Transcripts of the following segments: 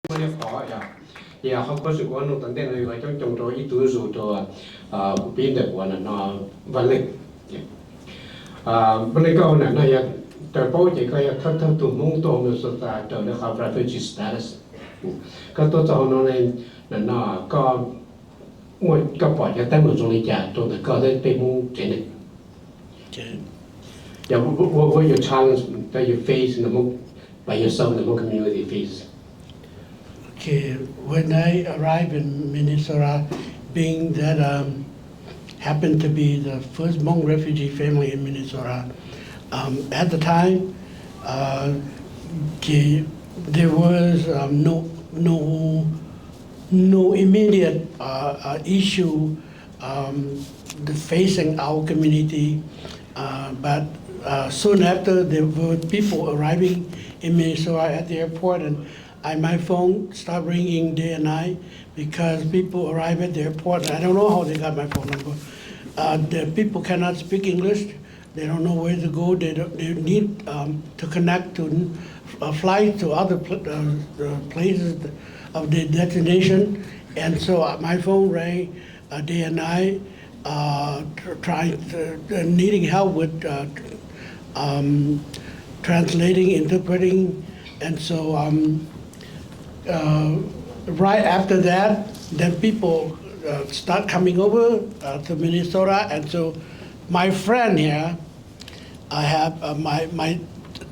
Muaj li qhov yog, yog qhov kuv sim kuv nug tom ntej no yog coob coob rau ib tug zus rau kuv pib ntawm uas no Vaj Leej. Vaj Leej, koj ua nam no yog raws paub ces koj yog thawj thawj tug Hmoob tuaj Minnesota raws li qhov refugee status. Koj tuaj txog hauv no, no koj muaj, koj pom cov teeb meem zoo li cas rau ntawm koj thiab peb Hmoob tsev neeg? Yeah, what, what, what your challenge that you face in the Hmong, by yourself in the Hmong community face? Okay, when I arrived in Minnesota, being that um, happened to be the first Hmong refugee family in Minnesota, um, at the time, uh, okay, there was um, no no no immediate uh, uh, issue um, the facing our community. Uh, but uh, soon after, there were people arriving in Minnesota at the airport, and I, my phone started ringing day and night because people arrive at the airport. I don't know how they got my phone number. Uh, the people cannot speak English. They don't know where to go. They, don't, they need um, to connect to uh, flight to other pl- uh, uh, places of the destination. And so uh, my phone rang uh, day and night, uh, tr- trying to, uh, needing help with uh, um, translating, interpreting, and so um, uh, right after that, then people uh, start coming over uh, to Minnesota, and so my friend here, I have uh, my my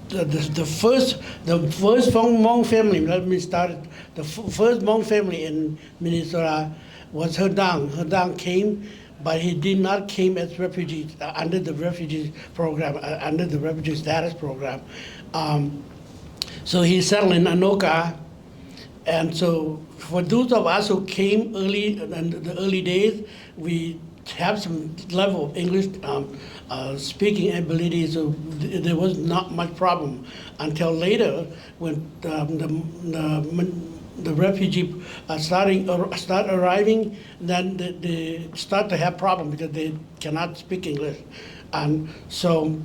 the, the, the first the first Hmong, Hmong family. Let me start. The f- first Hmong family in Minnesota was Herdang. Herdang came, but he did not came as refugees uh, under the refugee program, uh, under the refugee status program. Um, so he settled in Anoka, and so for those of us who came early in the early days, we have some level of English um, uh, speaking ability, so th- there was not much problem until later when um, the, the, the refugee are starting uh, start arriving, then they, they start to have problem because they cannot speak English, and so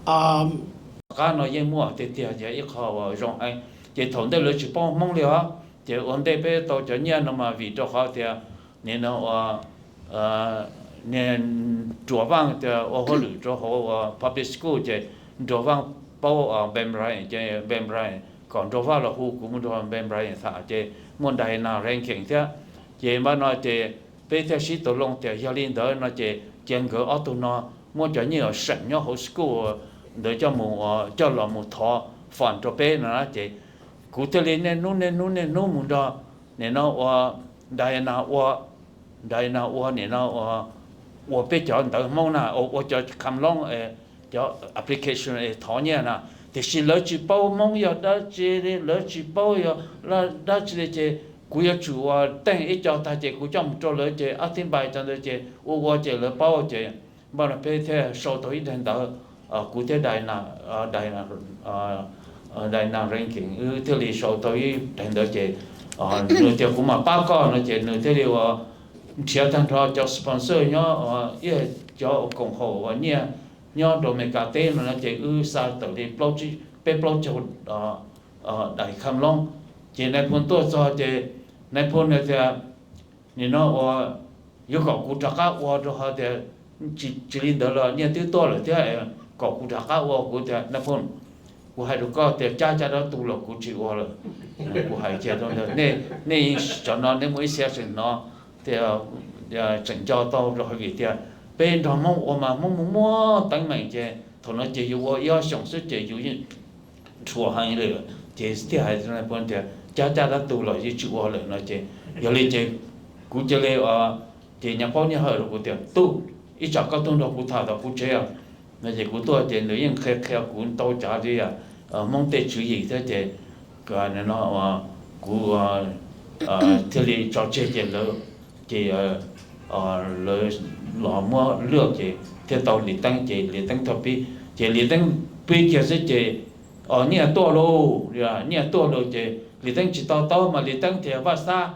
um, Qab no yeej muaj tiag tiag ces ib qho uas zoo heev. Ces thaum ntej lawv tsis paub Hmoob li os, ces ua ntej peb tau cov nyiaj no mas vim rau qhov tias nim no ua niag Ruas Vaj tias ua hauj lwm rau hauv ua public school ces Ruas Vaj paub Ben Bryant ces Ben Bryant kom Ruas Vaj los hu kuv mus nrog Ben Bryant tham ces muaj Diana Rankin thiab. Ces npaj no ces peb thiaj sib tau loo tias yog li ntawd no ces cia nkawd ob tug no muab cov nyiaj uas seem nyob hauv school ntawd coj mus coj los mus thov fund rau peb no na ces kuv thiaj li niaj hnub niaj hnub niaj hnub mus nrog nim no ua Diana ua, Diana ua nim no ua, ua peb cov ntawv Hmoob na, ua cov kham loob cov application es thov nyiaj na, tiam sis lawv tsis paub Hmoob yog dab tsi li, lawv tsis paub yog dab tsi li ces kuv yuav tsum ua teej ib co tag ces kuv coj mus rau lawv ces ob thib npai cov ntawd ces ua ua ces lawv paub ces npaj no peb thiaj sau tau ib daim ntawv, kuv thiab Diana, Diana Rankin wb thiaj li sau tau ib daim ntawv ces nws tias kuv mam pab koj no ces nws thiaj li ua nrhiav tag nrho cov sponsor nyob, ib cov koom haum uas nyiaj nyob rau Amelikas teb no no ces wb xa tawm li peb plaub caug daim kham loob. Ces nais phoo tuaj txog ces nais phoo nws tias nim no ua yuav kom kuv rov qab ua rau qhov tias tsis li ntawd los nyiaj twb tuaj lawm thiab, kom kuv rov qab ua. Kuv tias nais phoo, kuv hais rau koj tias cab caj dab tu los kuv tsis ua lawm. Kuv hais kiag rau ntawd, nej yeej cov no nej muaj ib xia tseem hnov tias tseem nco tau rau hais vim tias peb nrog Hmoob ua mas Hmoob muaj muaj teeb meem ces thaum no ces yus ua ib ob xyoos xwb ces yus yeej nrhuav heev li. Ces thiaj hais tias cab caj dab tu los yeej tsis ua lawm no ces yog li ces kuv cia li ces nyob paub nyob hawm rau kuv tias tub, ib tsam koj tuaj nrog kuv tham tom kuv tsev os no ces kuv tuaj ces nws yeej qhia qhia kuv ntau tsav li Hmoob tej tswv yim thiab ces no kuv thiaj li tso tseg ces lawv ces lawv los muab luaj ces thiaj tau Lis Teeb ces Lis Teeb tau pib ces Lis Teeb pib kiag xwb ces nyiaj tuaj lauj, nyiaj tuaj lauj ces Lis Teeb tsis to taub mas Lis Teeb tias Vaj Xab,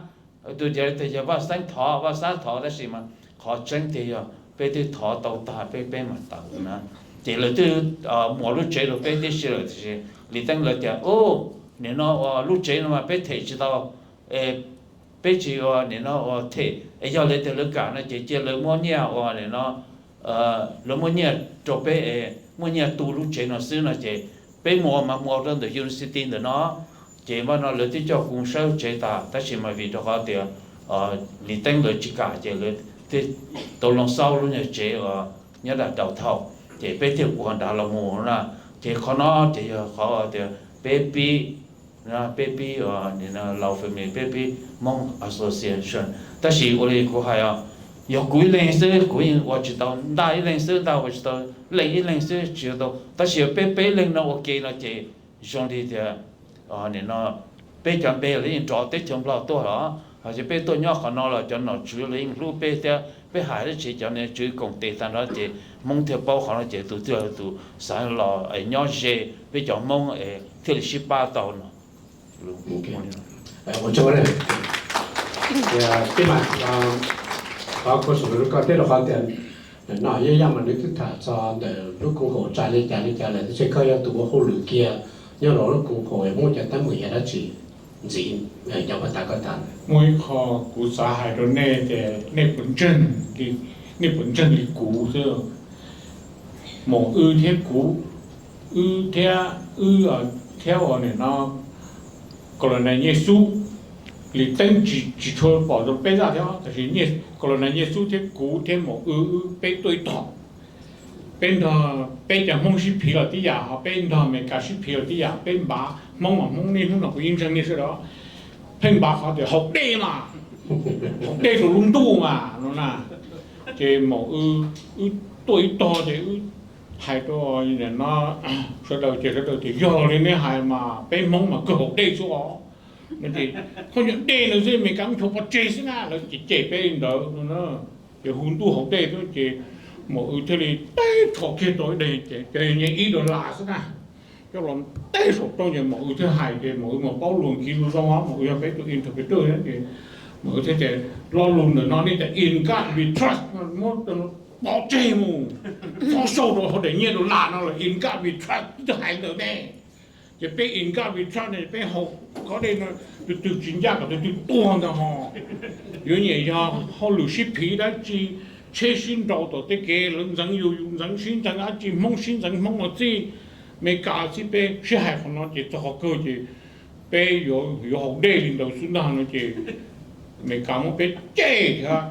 tus tias tias yog Vaj Xeeb thov, Vaj Xab thov tab sis mas qhov tseeb tiag yog peb twb thov tau tag peb peb mam tawm na. Ces lawv twb muab lub tsev rau peb tib si lawm tiam sis Lis Teeb lawv tias ub nim no uas lub tsev no mas peb them tsis tau, peb tsis ua nim no ua them, es yog lawv tias lawv kam no ces cia lawv muab nyiaj ua nim no, lawv muab nyiaj rau peb, muab nyiaj tu lub tsev no xwb no ces peb mus ua mas mus ua rau ntawm university ntawm no. Ces npaj no lawv twb coj kuv saib lub tsev tas tab sis mas vim rau qhov tias Lis Teeb lawv tsis kam ces lawv thiaj tau loo xauj lub nyuag tsev uas nyob nram downtown, ces peb thiaj ua nrad los mus na. Ces qhov no ces yog qhov tias peb pib, peb pib Lao Family, peb pib Hmoob Association. Tab sis ua li kuv hais os, yog kuv ib leeg xwb kuv yeej ua tsis tau, Ntaj ib leeg xwb Ntaj ua tsis tau, Leej ib leeg xwb tsis ua tau, tab sis yog peb peb leeg no ua ke no ces zoo li tias nim no peb cov npe lawv yeej rov teb chaws Nplog tuaj los, hos ces peb tuaj nyob qhov no los cov nom tswv lawv yeej hlub peb thiab, peb hais dab tsi cov nom tswv koom tes tag nrho ces Hmoob thiaj paub qhov no ces tus twg tus xav los nyob ze peb cov Hmoob thiaj li sib pab tau no. Ua tsaug. Peb mas, qhov kuv saum lus koj teb rau qhov tias no yog yam mas nws twb tham txog ntawm lub koom haum tsa li cas li cas lawm, tab sis koj yog tus ua hauj lwm kiag nyob rau lub koom haum es muaj cov teeb meem yam dab tsi ntxiv, cov paj tas koj tham. Muaj ib qho kuv xav hais rau nej tias nej puas ntseeg, nej puas ntseeg li kuv xwb. Maum W thiab kuv, wb thiab, wb thiab uas nim no Colonel Nyiaj Xub, Lis Teeb tsis tshua pom zoo peb zaj thiab, tab sis Colonel Nyiaj Xub thiab kuv thiab Maum W wb peb tuaj ib tog. Peb nrog peb cov Hmoob sib phiv los tib yam, ho peb nrog Amelikas sib phiv los tib yam, peb npav Hmoob mas Hmoob niaj hnub no kuv yeej ntseeg nej sawv daws, pheej npav qhov tias haus dej mas, haus dej rau lub ntuj mas no na. Ces Maum W wb tuaj ib tog ces wb hais rau no sawv daws ces sawv daws tias yog li nej hais mas peb Hmoob mas kawg haus dej xwb os. Koj nyuam dej ntawd xwb Amelikas muab nchuav pov tseg xwb na, lawv cem cem peb li ntawd no na. Ces hu ntuj haus dej xwb ces Maum W thiaj li teb rho kiag tau ib daim, ces cov nyiaj ib dollar xwb na, coj los teb saum rooj ces Maum W thiaj hais ces Maum W mas paub lus Kiv lus zoo os, Maum W yog peb tus interpreter ces Maum W thiaj tias lo lus ntawm no nej tias In God We Trust, muab pov tseg mus, txhob sau rau hauv daim nyiaj dollar no lawm, In God We Trust twb hais ntawd ne. Ces peb In God We Trust ne peb haus koj dej no, tus twg tsis ncaj kom tus twg tuag ntag ho. Yuav nyiam yog hauj lwm sib phiv dab tsi, tsheb sib nraus tom tej kev lawv ntxeev yus yus ntxeev, sib ntxeev dab tsi, Hmoob sib ntxeev Hmoob los txij, Amelikas txij, peb sib hais qhov no ces txog qhov kawg ces peb yuav haus dej li ntawd xwb ntag no ces Amelikas muab peb cem thiab.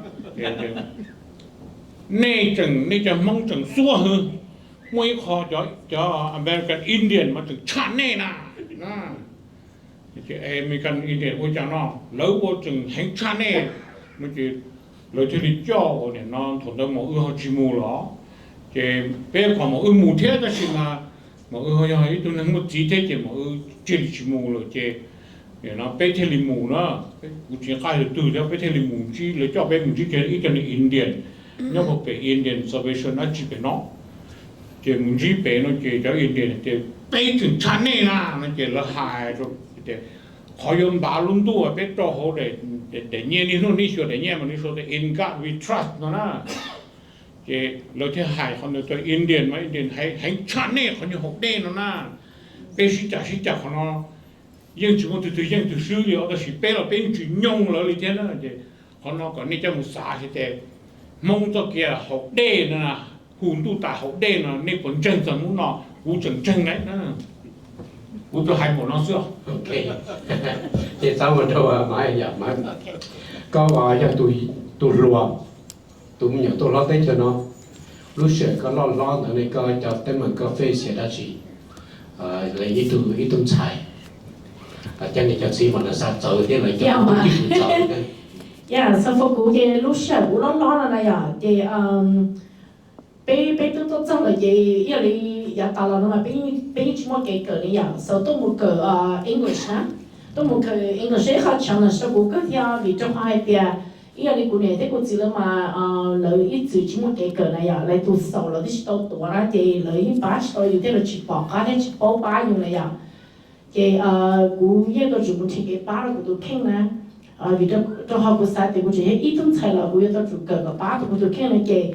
Nej tseem, nej cov Hmoob tseem xuab hwb, muaj ib qho cov American Indian mas tseem tshaj nej na. American Indian ua cas no lawv ua tseem heev tshaj nej no ces lawv thiaj li coj ua nim no thaum ntawd Maum W ho tsis mus los, ces peb kom Maum W mus thiab tab sis mas Maum W ho yog ib tug neeg muaj txiv thiab ces Maum W cia li tsis mus lawm ces nim no peb thiaj li mus na. Kuv tsis nco qab tus twg thiab, peb thiaj li mus ntsib, lawv coj peb mus ntsib kiag ib co neeg Indian nyob puag pem Indian Salvation dab tsi pem no. Ces mus ntsib pem no ces cov Indian tias peb tseem tshaj nej na no ces lawv hais rau tias qhov yuav npav lub ntuj peb rau hauv daim nyiaj, niaj hnub nej xyuas daim nyiaj mas nws sau tias In God We Trust no na. Ces lawv thiaj hais qhov ntawd rau Indian mas Indian hais heev tshaj nej qhov nyuag haus dej no na. Peb sib cav sib cav qhov no yeej tsis muaj tus twg yeej tus swb li os, tab sis peb los peb yeej tsis nyoog lawv li thiab na. Ces qhov no kom nej coj mus xav hais tias Hmoob txoj kev haus dej no, hu ntuj tas haus dej no nej puas ntseeg txog hnub no? Kuv tseem ntseeg na. Kuv tsuas hais npaum no xwb. Ces txav mus rau Maiv, Maiv, koj yog tus hluas, tus me nyuam tuaj hlob teb chaws no, lub sij hawm koj loj hlob ntawd ne koj cov teeb meem koj face yog dab tsi? Ib tug ntxhais, cov niam cov txiv mas lawv xav txawv thiab lawv cov tub txawv thiab. Yog xav fo kuv ces lub sij hawm kuv loj hlob no na yom ces peb, peb twb tuaj txog lawm ces ib yam li yav tas los no mas peb yeej tsis muaj kev kawm li yom, xav tuaj mus kawm English na, tuaj mus kawm English ib qho tshav ntawm sab kuv kawg thiab vim rau qhov hais tias ib yam li kuv niam thiab kuv txiv lawv mas lawv ib txwm tsis muaj kev kawm na yom, lawv tus xaus lawv twb tsis tau tuav na ces lawv yeej pab tsis tau yus thiab lawv tsis pom qab thiab tsis paub pab yus na yom. Ces kuv yeej tau tsum mus nrhiav kev pab rau kuv tus kheej na, vim rau qhov kuv xav tias kuv tseem yog ib tug ntxhais los kuv yuav tau tsum kawm kom pab tau kuv tus kheej na ces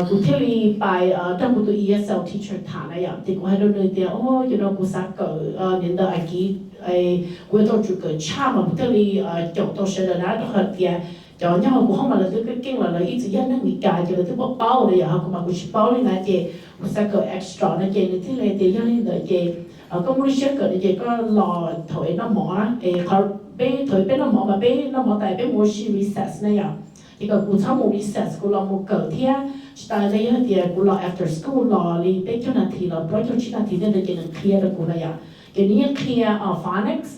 kuv thiaj li pais nrog kuv tus E S L teacher tham na yom, ces kuv hais rau nws tias o, yog no kuv xav kawm niam ntawv Askiv Kuv yuav tau tsum kawm tshaj mas kuv thiaj li caum tau sawv daws na, rau qhov tias cov nyob hauv kuv hoob mas lawv twb keej keej los lawv ib txwm yog neeg Amelikas ces lawv twb paub paub lawm yom, ho kuv mas kuv tsis paub li na ces kuv xav kawm extra no ces nws thiaj li tias yog li ntawd ces koj muaj lub siab kawm no ces koj los thaum es noj mov na, es qhov peb thaum peb noj mov mas peb noj mov tas peb mus ua si recess na yom. Ces kom kuv txhob mus recess, kuv los mus kawm thiab. Tsis tas li yog tias kuv los after school los li peb caug nas this los plaub caug tsib nas this tej ntawd ces nws qhia rau kuv na yom. Ces nws yeej qhia phonics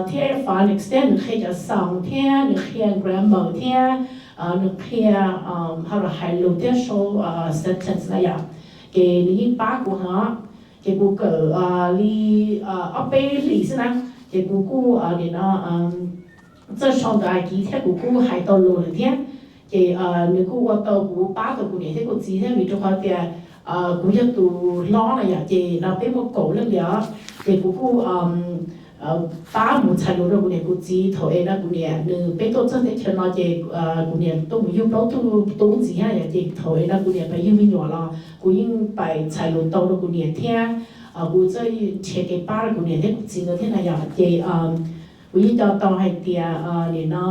thiab phonics thiab nws qhia cov sound thiab nws qhia grammar thiab nws qhia ho los hais lus thiab sau sentence na yom. Ces nws yeej pab kuv hov. Ces kuv kawm li ob peb hlis xwb na, ces kuv kuj nim no txawj sau ntawv Askiv thiab kuv kuj hais tau lus lawm thiab. Ces nws kuj ua tau kuv pab tau kuv niam thiab kuv txiv thiab vim rau qhov tias kuv yog tus hlob na yom, ces no peb muaj kaum leej li os. Ces kuv kuj pab mus txhais lus rau kuv niam kuv txiv thaum es no kuv niam nws peb tuaj txog teb chaws no ces kuv niam tuaj mus yug plaub tug tub ntxiv thiab yom, ces thaum es no kuv niam pab yug me nyuam los kuv yeej pab txhais lus tau rau kuv niam thiab kuv txawj nrhiav kev pab rau kuv niam thiab kuv txiv nkawd thiab na yom. Ces kuv yeej nco tau hais tias nim no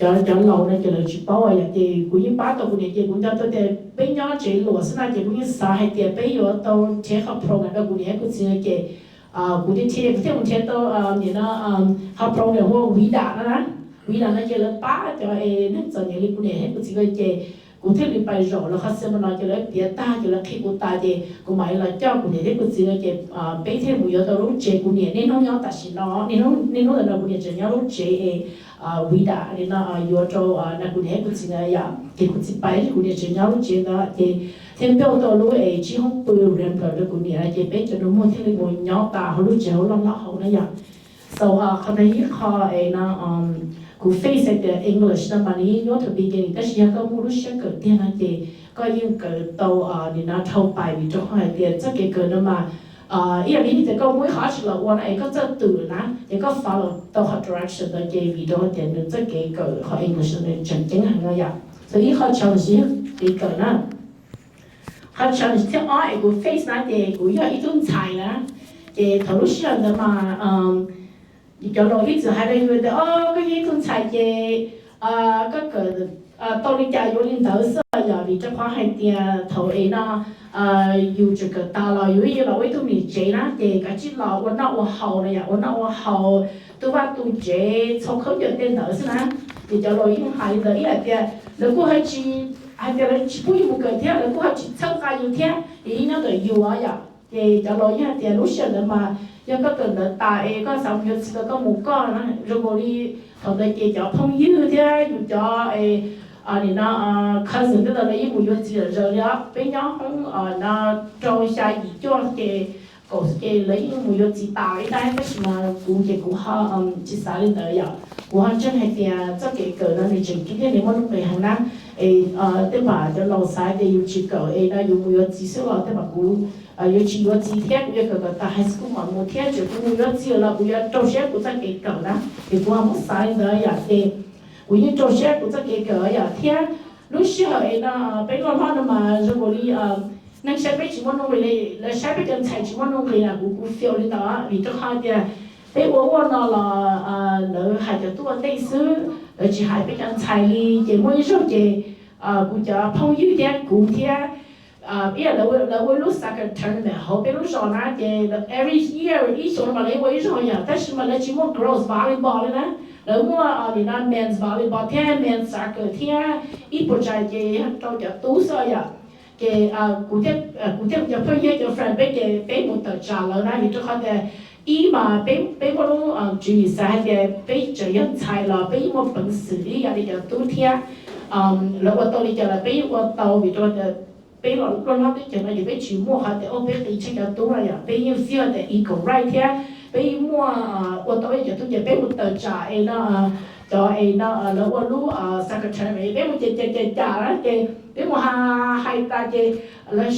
cov cov laus no ces lawv tsis paub yom, ces kuv yeej pab tau kuv niam ces kuv nco tau tias peb nyob tsev luam xwb na ces kuv yeej xav hais tias peb yuav tau nrhiav qhov program rau kuv niam thiab kuv txiv no ces kuv thiaj nrhiav, kuv thiaj mus nrhiav tau nim no qhov program hu ua WIDA no na. WIDA no ces lawv pab cov es neeg txom nyem li kuv niam thiab kuv txiv nkawd ces kuv thiaj li pais zaum lawv qhov seminar no ces lawv piav tag ces lawv qhia kuv tas ces kuv mam li los coj kuv niam thiab kuv txiv nkawd ces peb thiaj mus yuav tau lub tsev. Kuv niam niaj hnub nyob tam sim no, niaj hnub ntawm no kuv niam tseem nyob lub tsev es WIDA li no yuav rau kuv niam thiab kuv txiv nkawd yom, ces kuv txiv pais ces kuv niam tseem nyob lub tsev ntawd ces thiaj build tau lub es tsib hoob pw Rambler rau kuv niam ces peb cov nus muag thiaj li mus nyob tas hauv lub tsev hauv loj loj hauv na yom. So qhov no ib qho es no kuv face hais tias English no mas nws yeej nyuaj thaum beginning tab sis yog koj muaj lub siab kawm tiag no ces koj yeej kawm tau nim no dhau pais vim rau qhov hais tias txoj kev kawm no mas ib yam li tias koj muaj ib qho dab tsi los ua na es koj txawj twm na ces koj follow tau qhov direction ntawd ces vim rau tias nws txoj kev kawm qhov English no nws tseem ceeb heev no yom. So ib qho challenge yog kev kawm na. Qhov challenge thib ob es kuv face na ces kuv yog ib tug ntxhais na, ces thaum lub sij hawm ntawd mas cov laus ib txwm hais rau yus tias o koj yog ib tug ntxhais ces koj kawm tau li cas yuav li ntawd xwb yom, vim rau qhov hais tias thaum es no yus tseem kawm tas los yus yeej los ua ib tug niam tsev na ces kav tsij los ua noj ua haus no yom, ua noj ua haus, tu vaj tu tsev, txhob khaub ncaws tej ntawd xwb na. Ces cov laus yeej hais li ntawd ib yam tias lawv kuj ho tsis hais tias lawv tsis pub yus mus kawm thiab lawv kuj ho tsis txhawb nqa yus thiab, ces yeej nyob ntawm yus yom. Ces cov laus yeej hais tias lub sij hawm ntawd mas yog koj kawm ntawv tas es koj xav mus yuav txiv los koj mus koj na. Zoo nkaus li thaum ntawd ces cov phooj ywg thiab yus cov nim no cousin tej ntawd lawv yeej mus yuav txiv lawm zaws li os. Peb nyob hoob no rau xya yim cuaj ces kaum ces lawv yeej mus yuav txiv tas ib daim tab sis mas kuv ces kuv ho tsis xav li ntawd yom. Kuv ho ntseeg hais tias txoj kev kawm no nws tseem ceeb thiab nws muaj nuj nqis heev na. Es tej pam cov laus xav tias yus tsis kawm es no yus mus yuav txiv xwb los tej pam kuv yuav tsis yuav txiv thiab kuv yuav kawm kom tas high school mam mus thiab tseem kuv mus yuav txiv los kuv yuav rau siab kuv txoj kev kawm na. Ces kuv ho muab xav li ntawd yom ces kuv yeej rau siab kuv txoj kev kawm yom thiab lub sij hawm es no peb loj hlob no mas zoo nkaus li neeg saib peb tsis muaj nuj nqis li, lawv saib peb cov ntxhais tsis muaj nuj nqis na, kuv kuv feel li ntawd vim rau qhov tias peb ua ua no los lawv hais cov tub ua ntej xwb, lawv tsis hais peb cov ntxhais li. Ces muaj ib zaug ces kuv cov phooj ywg thiab kuv thiab ib yam lawv ua lub soccer tournament hauv peb lub zos na ces every year ib xyoos no mas lawv ua ib zaug yom tab sis mas lawv tsis muaj girls volleyball li na, lawv muaj nim no men's volleyball thiab men's soccer thiab ib puas tsav ces yog rau cov tub xwb yom. Ces kuv thiab kuv cov phooj ywg cov friend peb ces peb mus tawm tsam lawv na vim rau qhov tias ib mas peb muaj lub tswv yim xav hais tias peb tseem yog ntxhais los peb yeej muaj peev xwm ib yam li cov tub thiab lawv ua tau li cas los peb yeej ua tau vim rau tias peb los loj hlob teb chaws no ces peb tsis muaj qhov tias o peb qiv tsheej cov tub no yom, peb yeej feel tias equal right thiab peb yeej muaj ua tau ib yam cov tub ces peb mus tawm tsam es no cov es no lawv ua lub soccer tournament peb mus ces cas cas cas na ces peb mus hais tas ces lawv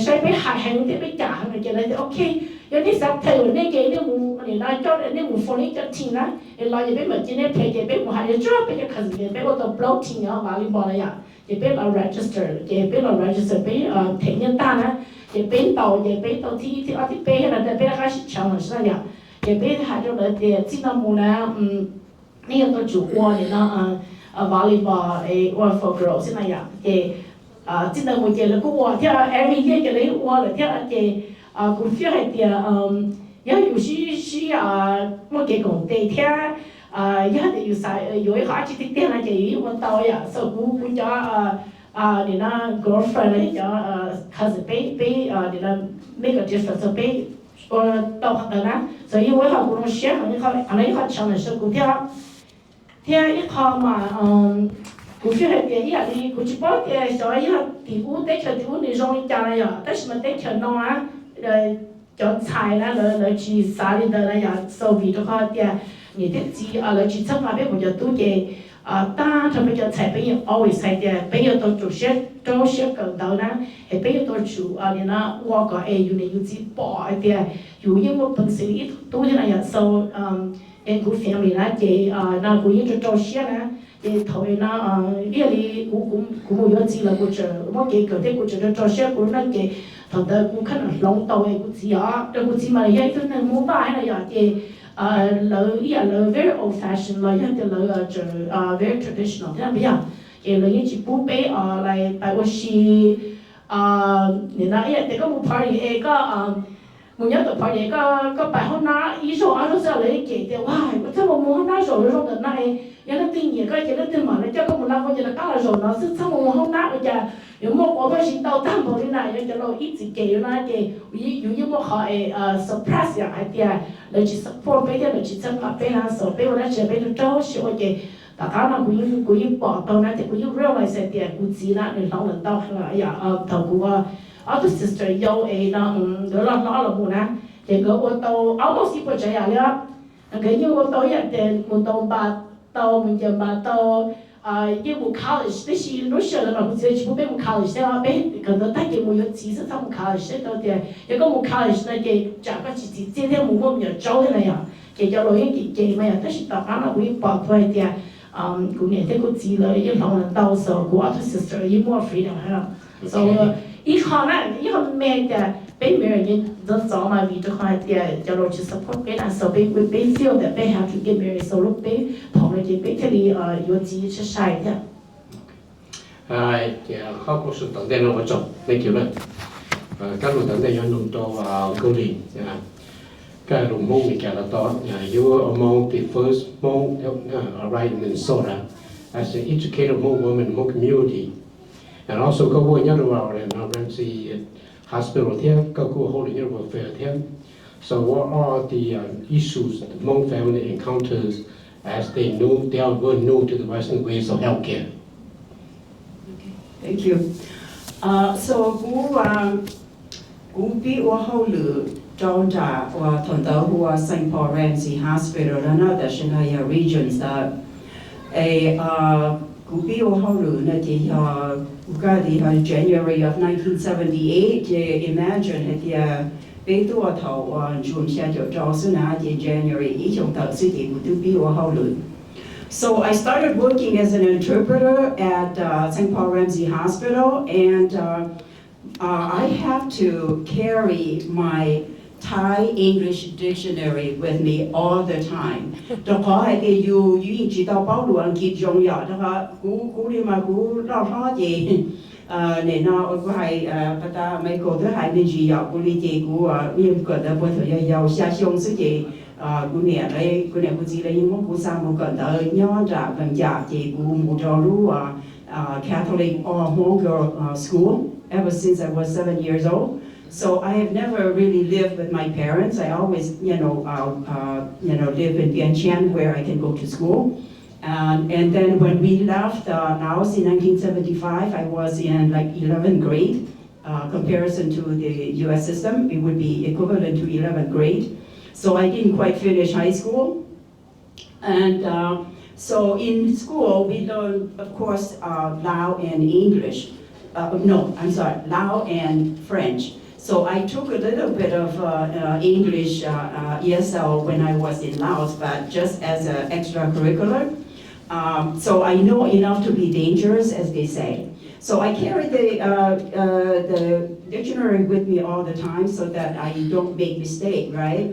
saib peb hais heev thiab peb cam heev ces lawv tias ok, yog nej xav play uas nej ces nej mus nim no coj nej mus form nej cov team na, es los ces peb mam cia nej play ces peb mus hais tsuag peb cov cousin ces peb ua tau plaub team volleyball na yom. Ces peb los register ces peb los register peb them nyiaj tag na, ces peb ntaus ces peb tau thib ib thib ob thib peb thiab no peb rov qab sib tsheej lawm xwb na yom. Ces peb hais rau lawv tias txij no mus na nej yuav tau tsum ua nim no volleyball es ua for girls xwb na yom. Ces txij ntawd mus ces lawv kuj ua thiab, every year ces lawv yeej ua lawm thiab ces kuv feel hais tias yog yus sib sib muaj kev koom tes thiab yog tias yus xav yuav ib qho dab tsi tiag tiag no ces yus yeej ua tau yom. So kuv kuv cov nim no girlfriend los yog cov cousin peb peb nim no make a difference, so peb ua tau qhov ntawd na. So yeej ua ib qho kuv zoo siab, qhov no ib qho challenge rau kuv thiab. Thiab ib qho mas kuv feel hais tias ib yam li kuv tsis paub tias xyov yog tim ub teb chaws tim ub nws zoo li cas na yom, tab sis mas teb chaws no na cov ntxhais na lawv lawv tsis xav li ntawd na yom. So vim rau qhov tias niam thiab txiv lawv tsis txhawb nqa peb mus cov tub ces tag nrho peb cov ntxhais peb yeej always hais tias peb yuav tau tsum siab rau siab kawm ntawv na, es peb yuav tau tsum nim no ua kom es yus niam yus txiv pom hais tias yus yeej muaj peev xwm li ib tug tub thiab na yom. So es kuv family na ces no kuv yeej rau rau siab na. Ces thaum no ib yam li kuv kuv mus yuav txiv lawm kuv tseem muaj kev kawm thiab kuv tseem rau rau siab kuv lub neej ces thaum ntawd kuv khab hloov tau es kuv txiv os, rau kuv txiv mas nws yog ib tug neeg Hmoob Vaj thiab na yom. Ces lawv ib yam lawv very old fashion los yog tias lawv tseem very traditional thiab yom. Ces lawv yeej tsis pub peb os lais pais ua si nim no ib yam tias koj mus party es koj mus nyob tom party koj koj pais hoob nab ib zaug ob zaug xwb lawv yeej cem tias ua koj txhob mus mus hoob nab zaum zoo ntawm no es yog leej twg nyiam koj ces leej twg mam li coj koj mus lawm, ua ces lawv qab los zaum no xwb, txhob mus mus hoob nab ua cas yuav muaj quav muaj zis ntau tag npaum li na. Yog cov laus ib txwm cem yus no ces yus yeej muaj qhov es surprise yom hais tias lawv tsis support peb thiab lawv tsis txhawb nqa peb na. So peb ua dab tsi peb rau rau siab ua ces tom qab no kuv yeej pom tau na ces kuv yeej realize hais tias kuv txiv na nws hloov lawm ntau heev yom. Thaum kuv ob tug sister yau es no nkawd loj hlob los mus na ces nkawd ua tau almost ib puas tsav yam li. Nkawd yeej ua tau ib yam tias mus tau npas tau, mus ncaws npas tau, yeej mus college, tab sis lub sij hawm ntawd mas kuv txiv tsis pub peb mus college thiab, peb kawm ntawv tag ces mus yuav txiv xwb, txhob mus college thiab tau tias yog koj mus college no ces tsam koj tsis txim txiaj thiab mus muaj me nyuam tsaub thiab na yom. Ces cov laus yeej cem cem mas yom, tab sis tom qab no kuv yeej pom tau hais tias kuv niam thiab kuv txiv lawv yeej hloov lawm ntau, so kuv ob tug sister yeej muaj freedom heev. So ib qho na, ib qho me tias peb marriage ntxov ntxov mas vim rau qhov hais tias cov laus tsis support peb na, so peb peb feel that peb have to get married, so lub peb thaum no ces peb thiaj li yuav txiv sai sai thiab. Ces qhov kuv sau tom ntej no ua tsaug nej cov na. Kab lus tom ntej yuav nug rau Nkauj Lis. Koj lus Hmoob Meskas los tau, you were among the first Hmong arrived in Minnesota as an educated Hmong woman in Hmong community. And also koj kuj nyob rau Ramsey Hospital thiab, koj kuj hauj lwm nyob rau welfare thiab. So what are the issues that the Hmong family encounters as they new, they are very new to the Western ways of healthcare? Thank you. So kuv kuv pib ua hauj lwm rau nram uas thaum ntawd hu ua Saint Paul Ramsey Hospital no na, tam sim no yog Regents lawm. Es kuv pib ua hauj lwm no ces yog kuv kaj tias yog January of nineteen seventy-eight, ces imagine hais tias peb tuaj thaum uas June xya caum rau xwb na, ces January ib xyoos tawm xwb ces kuv twb pib ua hauj lwm. So I started working as an interpreter at uh, Saint Paul Ramsey Hospital, and uh, uh, I have to carry my Thai English dictionary with me all the time. Rau qhov hais tias yus yus yeej tsis tau paub lus Askiv zoo yom, rau qhov kuv kuv li mas kuv loj hlob ces nim no kuv hais pas tas Michael twb hais me ntsis yom, kuv li ces kuv yeej kawm ntawv puag thaum yog yau xya xyoo xwb ces kuv niam kuv niam kuv txiv lawv yeej muab kuv xa mus kawm ntawv nyob nram Vees Cas ces kuv mus rau lub Catholic All Hmong Girls School ever since I was seven years old. So I have never really lived with my parents. I always, you know, uh, uh, you know, live in Vientiane where I can go to school. And, and then when we left uh, Laos in nineteen seventy-five, I was in like eleventh grade. Uh, comparison to the U S system, it would be equivalent to eleventh grade. So I didn't quite finish high school. And uh, so in school, we learn, of course, uh, Lao and English. Uh, no, I'm sorry, Lao and French. So I took a little bit of uh, uh, English uh, uh, E S L when I was in Laos, but just as an extracurricular. Um, so I know enough to be dangerous, as they say. So I carried the, uh, uh, the dictionary with me all the time so that I don't make mistake, right?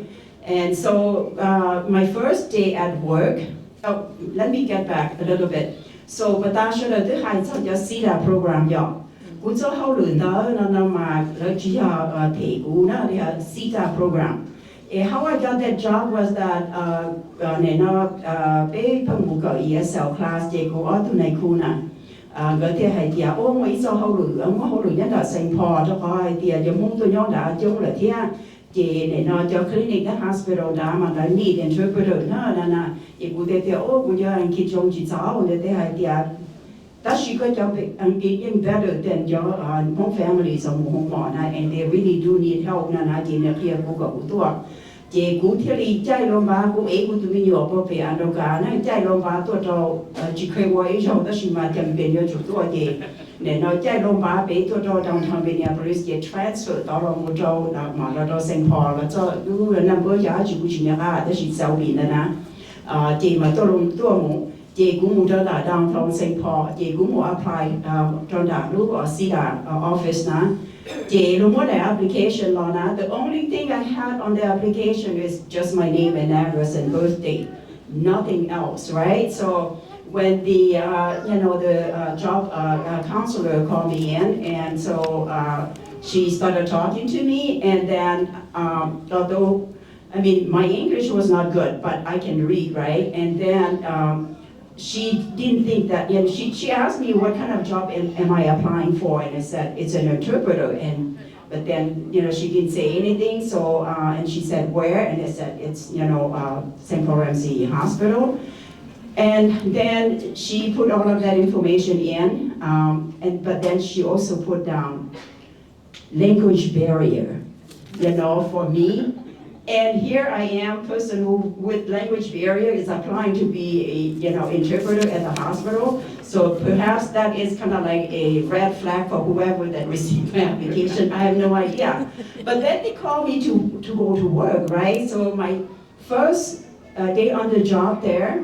And so uh, my first day at work, oh, let me get back a little bit. So, pas tas sawv daws twb hais txog cov SIDA program yom. Kuv txoj hauj lwm ntawd no no mas lawv tsis yog them kuv na, yog SIDA program. And how I got that job was that uh, uh, nim no uh, peb pheej mus kawm E S L class ces kuv ob tug nais khu na, nkawd thiaj hais tias, o, muaj ib txoj hauj lwm, muaj hauj lwm nyob ntawm Saint Paul rau qhov hais tias cov Hmoob tuaj nyob nrad coob lawm thiab. Ces nim no cov clinic thiab hospital nrad mas lawv need interpreter na na na. Ces kuv thiaj tias, o, kuv cov Askiv zoo tsis txaus, nkawd thiaj hais tias, tab sis koj cov Askiv yeej better than cov Hmoob family uas mus hoo mom na, and they really do need help na na. Ces nws qhia kuv kom kuv tuaj. Ces kuv thiaj li caij loo npav, kuv ev kuv tus me nyuam puag pem Andoka na, caij loo npav tuaj rau, tsis kheev ua ib zaug tab sis mas cam pes yuav tsum tuaj ces nim no caij loo npav pem tuaj rau downtown Minneapolis ces transfer tod los mus rau, mam los rau Saint Paul los txog lub number yog dab tsi kuv tsis nco qab tab sis txaus vim ntawd na. Ces mas tuaj, tuaj mus ces kuv mus rau ntawm downtown Saint Paul ces kuv mus apply rau ntawm lub CETA office na. Ces luag muab daim application los na, the only thing I had on the application is just my name and address and birthday, nothing else, right? So when the uh, you know the uh, job uh, uh, counselor called me in, and so uh, she started talking to me, and then um, although I mean my English was not good, but I can read, right? And then um, she didn't think that, you know, she, she asked me what kind of job am, am I applying for, and I said it's an interpreter, and but then, you know, she didn't say anything. So, uh, and she said, where? And I said, it's, you know, uh, Saint Paul Ramsey Hospital. And then she put all of that information in, um, and but then she also put down language barrier, you know, for me. And here I am, person who with language barrier is applying to be a, you know, interpreter at the hospital. So perhaps that is kind of like a red flag for whoever that received my application. I have no idea. But then they called me to, to go to work, right? So my first uh, day on the job there,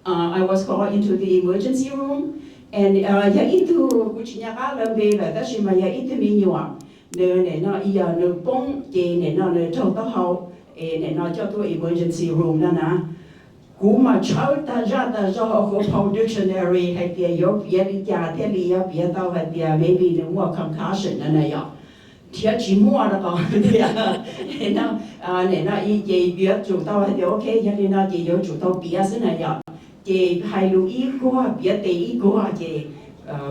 uh, I was called into the emergency room. And uh, yog ib tug, kuv tsis nco qab lawv npe lawm, tab sis mas yog ib tug me nyuam, nws nim no yog nws poob ces nim no nws raug taub hau, es nim no coj tuaj emergency room no na. Kuv mas tshawb tag zaj tag zog hauv kuv phau dictionary hais tias yuav piav li cas thiaj li yuav piav tau hais tias maybe nws muaj concussion no na yom. Thiab tsis muaj rau qhov tias nim no ces yuav tsum tau hais tias ok, yog li no ces yuav tsum tau piav xwb na yom. Ces hais lus ib kuag piav tes ib kuag ces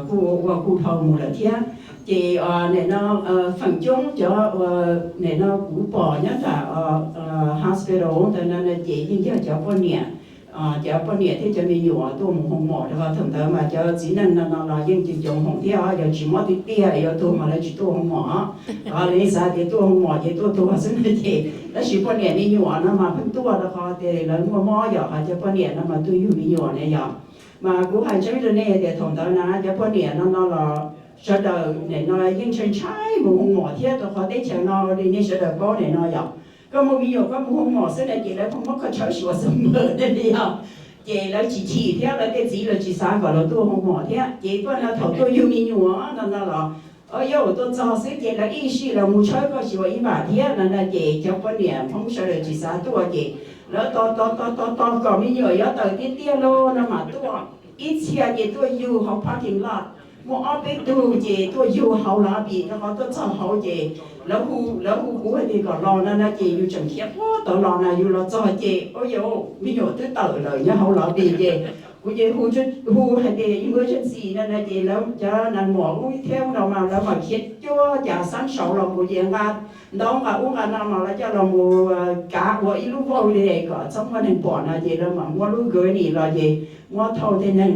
kuj ua kuj dhau mus lawm thiab. Ces nim no feem coob cov nim no kuv pom nyob nram hospital ntawd no ces yeej yog cov poj niam, cov poj niam thiab cov me nyuam tuaj mus hoo mom rau qhov thaum ntawd mas cov txiv neej no no los yeej coob coob hoom thiab, yog tsis mob tiag tiag yuav tuag mas lawv tsis tuaj hoo mom. Lawv xav tias tuaj hoo mom ces tuaj tuag xwb na ces, tab sis poj niam me nyuam no mas pheej tuaj rau qhov tias lawv muaj mob yom, ho cov poj niam no mas tuaj yug me nyuam na yom. Mas kuv hais tseeb rau nej tias thaum ntawd na cov poj niam no no los sawv daws nim no yeej ntshai ntshai mus hoo mom thiab rau qhov teb chaws no li nej sawv daws paub nim no yom, koj muaj me nyuam koj mus hoo mom xwb na ces lawv pheej muab koj tshawb suav xwb npawg li yom. Ces lawv tsis chim thiab lawv tej txiv lawv tsis xav kom lawv tuaj hoo mom thiab ces tuaj no thaum tuaj yug me nyuam no no los, o yog tuaj txog xwb ces lawv ib sij los mus tshawb koj suav ib npam thiab no no ces cov poj niam Hmoob sawv daws tsis xav tuaj ces lawv tos tos tos tos tos kom me nyuam yuav tawm tiag tiag los no mas tuaj. Ib txhia ces tuaj yug hauv parking lot, muaj ob peb tug ces tuaj yug hauv lobby rau qhov tuaj txog hauv ces lawv hu, lawv hu kuv hais tias kom los no no ces yus tseem khiav puag tod los na, yus los txog ces o yog me nyuam twb tawm lawm nyob hauv lobby ces kuv ces hu, hu hais tias emergency no no ces lawv cov nais mom ub thiab ub no mas lawv mam khiav cuab cas xab saud los mus ces nqa ntaub nqa ub nqa no mas lawv coj los mus kav ua ib lub vauj li kom txhob muaj neeg pom no ces lawv mam muab lub gurney los ces muab thauj tej neeg,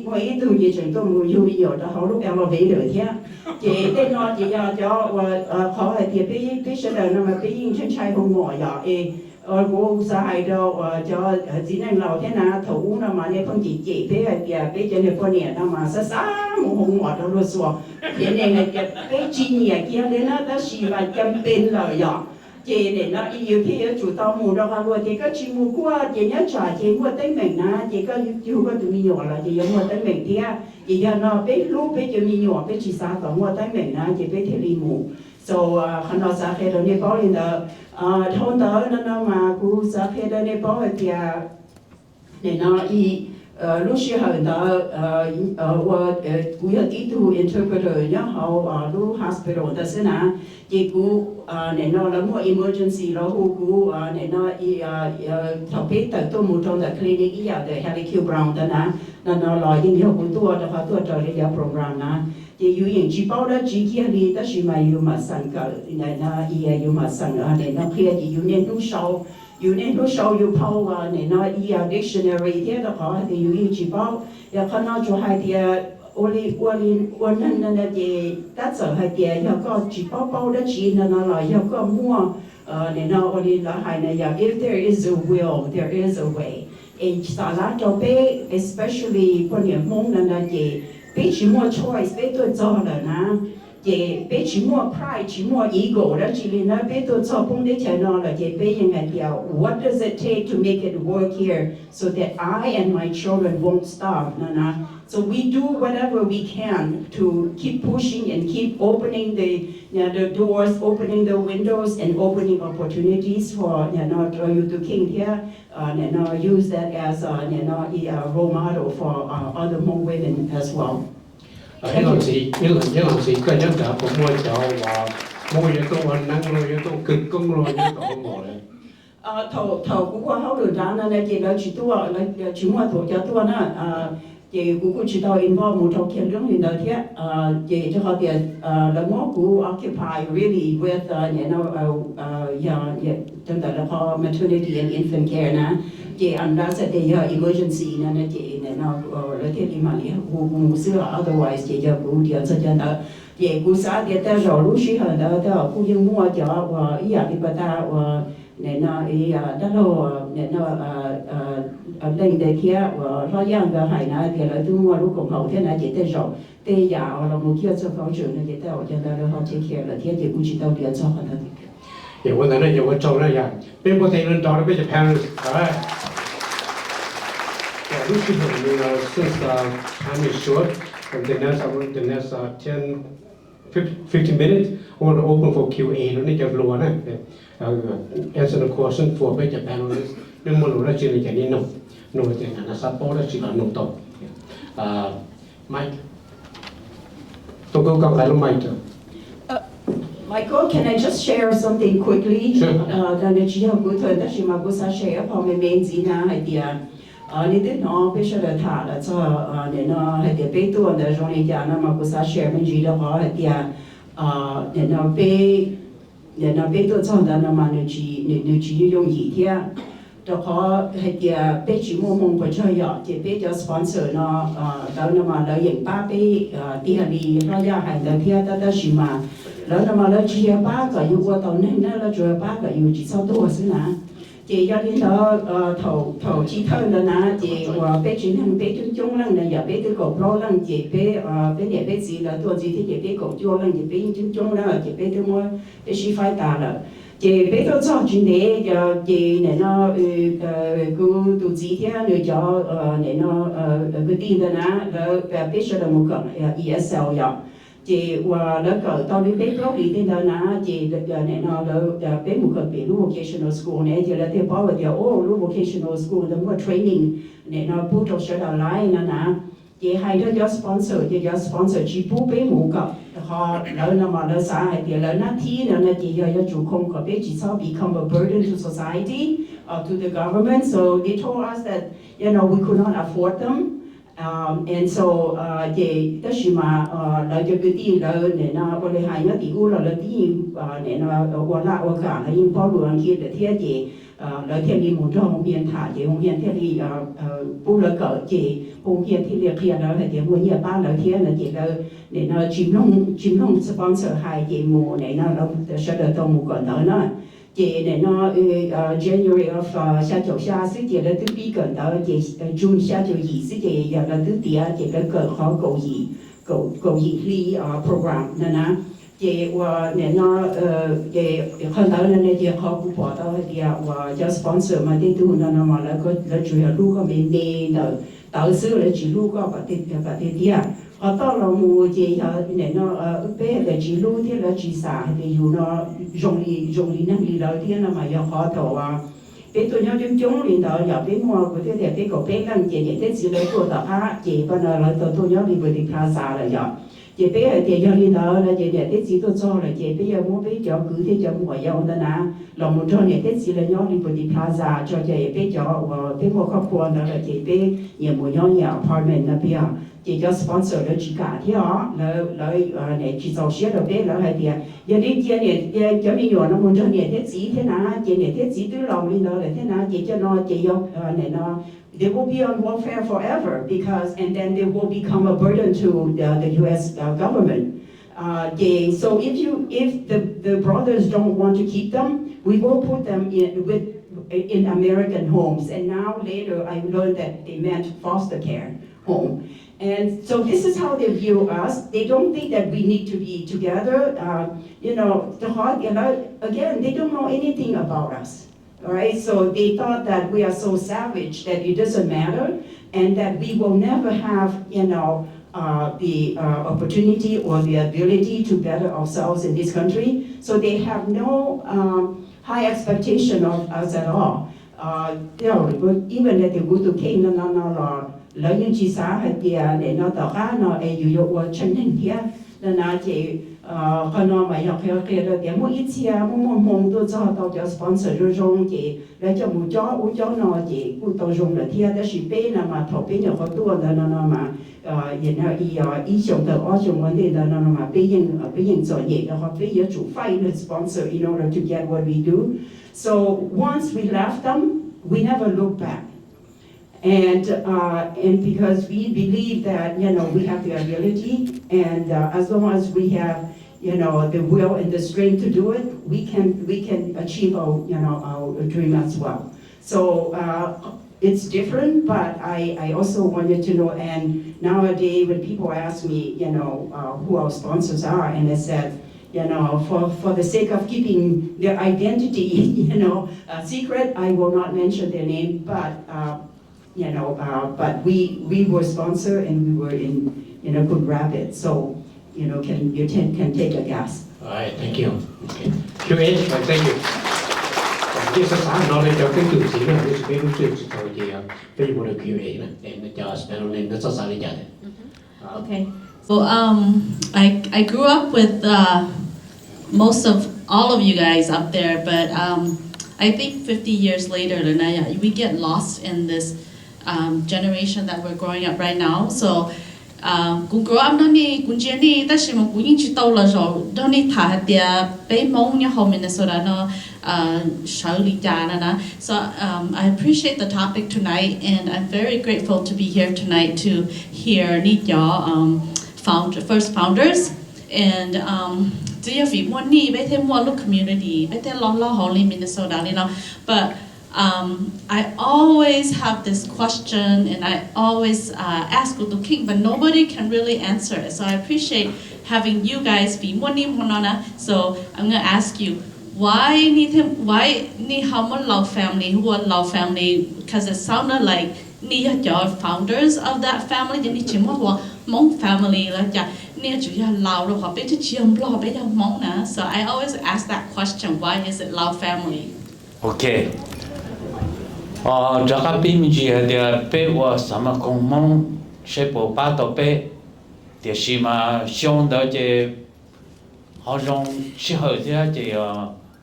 muaj ib tug ces tseem tuaj mus yug me nyuam rau hauv lub elevator thiab. Ces tej no ces yog cov uas qhov hais tias peb, peb sawv daws no mas peb yeej ntshai ntshai hoo mom yom es kuv xav hais rau uas cov txiv neej laus thiab na, thaum ub no mas nej pheej cem cem peb hais tias peb cov niag poj niam no mas xav xav mus hoo mom rau luag xuas, ces nej hais tias peb tsis nyiam kiag li na, tab sis mas cam pes lawm yom. Ces nim no yus thiaj yuav tsum tau mus rau qhov luag ces koj tsis mus kuaj ces nyob tsam ces muaj teeb meem na, ces koj yug koj tus me nyuam los ces yuav muaj teeb meem thiab. Ces yog no peb hlub peb cov me nyuam peb tsis xav kom muaj teeb meem na ces peb thiaj li mus. So qhov no xav qhia rau nej paub li ntawd. Dhau ntawd no no mas kuv xav qhia rau nej paub hais tias nim no lub sij hawm ntawd ua kuv yog tib tug interpreter nyob hauv lub hospital ntawd xwb na. Ces kuv nim no lawv muaj emergency los hu kuv nim no thaum peb tawm tuaj mus rau ntawm clinic ib yam ntawm Harry Q Brown ntawd na, no no los yeej yog kuv tuaj rau qhov tuaj raws li cov program na. Ces yus yeej tsis paub dab tsi kiag li tab sis mas yus mam xeem kawm, yus mam xeem nim no qhia ces yus niaj hnub sau, yus niaj hnub sau yus phau nim no dictionary thiab rau qhov hais tias yus yeej tsis paub. Yog qhov no tsuas hais tias ua li ua li ua neeg no ces tab txawm hais tias yog koj tsis paub paub dab tsi no no los yog koj muaj nim no ua li lawv hais na yog if there is a will, there is a way. Es xav lab rau peb especially poj niam Hmoob no no ces peb tsis muaj choice, peb tuaj txog lawm na. Ces peb tsis muaj pride, tsis muaj ego dab tsi li na, peb tuaj txog poob teb chaws no lawm ces peb yeej hais tias what does it take to make it work here so that I and my children won't starve no na. So we do whatever we can to keep pushing and keep opening the, you know, the doors, opening the windows and opening opportunities for, you know, you to king thiab nim no use that as a, nim no a role model for other Hmong women as well. Ib los ntxiv, ib los ntxiv koj nyob nrad puas muaj cov uas Hmoob yuav tuaj ua neeb los yuav tuaj khwv koob los yuav tuaj ua mos li? Thaum kuv ua hauj lwm nrad no ces lawv tsis tuaj, lawv tsis muaj thaum cov tuaj na. Ces kuv kuj tsis tau involve mus rau kiag lub li ntawd thiab. Ces rau qhov tias lawv muab kuv occupy really with rau ntawm lawv qhov maternity and infant care na. Ces unless tias yog emergency no ces lawv thiaj li mam li hu kuv mus xwb, otherwise ces yog kuv diav txog cov ntawd. Ces kuv xav tias tej zaum lub sij hawm ntawd tej zaum kuj yeej muaj cov uas ib yam li pas tas uas nim no dab laug nim no leej ntawd thiab uas hlob Yaj nkawd hais na tias lawv twb muaj lub koom haum thiab na ces tej zaum tej yam uas los mus kiag txog culture no ces tej zaum cov ntawd lawv ho take care lawm thiab ces kuv tsis tau diav txog qhov ntawd. Yog ua ntawd na, yog ua tsaug na, yog peb muab tej lub nrog rau peb cov parents. Lub sij hawm no since time is short, the next, the next ten, fifteen minutes, I want to open for Q A rau nej cov hluas na. Answer the question for peb cov panelists, nej muaj lus dab tsi no ces nej nug, nug tias no xav paub dab tsi los nug tau. Mike, tau koj nqa lub mic. Michael, can I just share something quickly? Sure. Nws tsis yog kuv thawj tab sis mas kuv xav share ib qho me me ntxiv na hais tias nej twb hnov peb sawv daws tham los txog nim no hais tias peb tuaj ntawd zoo li cas no mas kuv xav share me ntsis rau qhov hais tias nim no peb, nim no peb tuaj txog ntawd no mas nws tsis, nws tsis yooj yim thiab. Rau qhov hais tias peb tsis muaj hmoo puas tsaug yom, ces peb cov sponsor no lawv no mas lawv yeem pab peb tiag li hlob Yaj hais ntawd thiab tab tab sis mas lawv no mas lawv tsis yog pab kom yus ua tau neeg na, lawv tsuas yog pab kom yus tsis txhob tuag xwb na. Ces yog li ntawd thaum chiv thawj ntawd na ces uas peb tsev neeg peb coob coob leej na, yog peb twb kaum plaub leej ces peb, peb niam peb txiv lawv tuaj ntxiv thiab ces peb kaum cuaj leej ces peb yeej coob coob na ces peb twb muab peb sib faib tas lawm. Ces peb tuaj txog tsis ntev ces nim no kuv tus txiv thiab nws cov nim no kwv tij ntawd na lawv, peb sawv daws mus kawm E S L yom. Ces uas lawv kawm tau li peb plaub hlis tej ntawd na ces nim no lawv, peb mus kawm pem lub vocational school ne ces lawv thiaj paub tias o lub vocational school ntawd muaj training nim no pub rau sawv daws laiv no na. Ces hais rau cov sponsor ces cov sponsor tsis pub peb mus kawm, qhov lawv no mas lawv xav hais tias lawv nab thib no no ces yog yuav tsum khoo kom peb tsis txhob become a burden to society or to the government, so they told us that you know we could not afford them. And so ces tab sis mas lawv cov kwv tij lawv nim no ua li hais nyob tim ub los lawv twb yeej nim no ua laj ua kam lawv yeej paub lus Askiv lawm thiab ces lawv thiaj li mus nrog Hoo Hias tham ces Hoo Hias thiaj li pub lawv kawm ces Hoo Hias thiaj li qhia lawv hais tias muaj nyiaj pab lawv thiab no ces lawv nim no tsis mloog, tsis mloog sponsor hais ces mus nim no lawv sawv daws tau mus kawm ntawv na. Ces nim no January of xya caum xya xwb ces lawv twb pib kawm ntawv ces June xya caum yim xwb ces yog lawv twb tiav ces lawv kawm qhov kaum yim, kaum yim hli program no na. Ces uas nim no, ces qhov ntawd no ces qhov kuv pom tau hais tias uas cov sponsor mas tej tug no no mas lawv tsuas yog hlub koj me me ntawm tawv xwb, lawv tsis hlub koj kom tiag tiag. Qhov toj los mus ces yog nim no peb hais tias tsis hlub thiab lawv tsis xam hais tias yus no zoo li zoo li neeg li lawv thiab no mas yog qhov thaum peb tuaj nyob coob coob li ntawd yog peb muaj, kuv thiaj tias peb kaum peb leej ces niam thiab txiv lawv tuaj tom qab ces pab no lawv tau tuaj nyob Liberty Plaza lawm yom. Ces peb hais tias yog li ntawd no ces niam thiab txiv tuaj txog lawm ces peb yuav muab peb cov kwv thiab cov muam yau ntawd na los mus nrog niam thiab txiv lawv nyob Liberty Plaza tso, ces peb cov uas peb muaj koj pua ntawd lawm ces peb nyias mus nyob nyias apartment no peb. Ces cov sponsor lawv tsis kam thiab os, lawv lawv tsis txaus siab rau peb, lawv hais tias yog li cia niam cov me nyuam no mus nrog niam thiab txiv thiab na, ces niam thiab txiv twb laus li ntawd lawm thiab na, ces cov no ces yog nim no they will be on welfare forever because and then they will become a burden to the, the U S government. Ces so if you if the the brothers don't want to keep them, we will put them in with in American homes. And now later I learned that they meant foster care home. And so this is how they view us. They don't think that we need to be together. Uh, you know, the hot, you know, again, they don't know anything about us. Right? So they thought that we are so savage that it doesn't matter and that we will never have, you know, uh, the uh, opportunity or the ability to better ourselves in this country. So they have no um, high expectation of us at all. Even hais tias kuv tus kheej no no no los lawv yeej tsis xav hais tias nim no tom qab no es yus yuav ua tshee neeg thiab no na. Ces qhov no mas yog qhia qhia rau tias muaj ib txhia muaj muaj hmoo tuaj txog tau cov sponsor zoo zoo ces lawv coj mus cob ub cob no ces kuj tau zoo lawm thiab. Tab sis peb no mas thaum peb nyuam qhuav tuaj ntawd no no mas ib xyoo tawm ob xyoo ua ntej ntawd no no mas peb yeej peb yeej txom nyem rau qhov peb yuav tsum fight the sponsor in order to get what we do. So once we left them, we never look back. And uh, and because we believe that you know we have the ability, and uh, as long as we have you know the will and the strength to do it, we can we can achieve our you know our dream as well. So uh, it's different, but I, I also wanted to know, and nowadays when people ask me, you know, uh, who our sponsors are, and I said, you know, for, for the sake of keeping their identity, you know, uh, secret, I will not mention their name, but uh, you know, uh, but we, we were sponsored and we were in, you know, Coon Rapids. So, you know, can, you can, can take a guess. All right, thank you. Okay. Q A, right, thank you. Ces xav xav no li cov peb tug txiv no, peb lub txwj tsis tau ces peb yuav ua Q A na, cov panel no txoj xav li cas? Okay. So um, I, I grew up with uh, most of all of you guys up there, but um, I think fifty years later, we get lost in this um, generation that we're growing up right now. So uh, kuv grow up nrog nej, kuv ntsia nej, tab sis mas kuv yeej tsis tau los zaum nrog nej tham hais tias peb Hmoob nyob hauv Minnesota no sawv li cas no na. So um, I appreciate the topic tonight, and I'm very grateful to be here tonight to hear nej cov um, found, first founders. And um, twb yog vim muaj nej peb thiaj muaj lub community, peb thiaj los hauv li Minnesota li no. But um, I always have this question, and I always uh, ask kuv tus kheej, but nobody can really answer it. So I appreciate having you guys, vim muaj nej hmo no na. So I'm gonna ask you, why nej thiaj, why nej ho muab Laus family hu ua Laus family? Because it sounded like nej yog cov founders of that family, ces nej tsis muab hu ua Hmoob family los cas? Nej tsuas yog Laus rau qhov peb twb tsis yog Nplog, peb yog Hmoob na. So I always ask that question, why is it Laus family? Okay. Rov qab pib me ntsis hais tias peb ua xav mas koom Hmoob seb puas pab tau peb, tiam sis mas xyoo ntawd ces ho zoo sij hawm thiab ces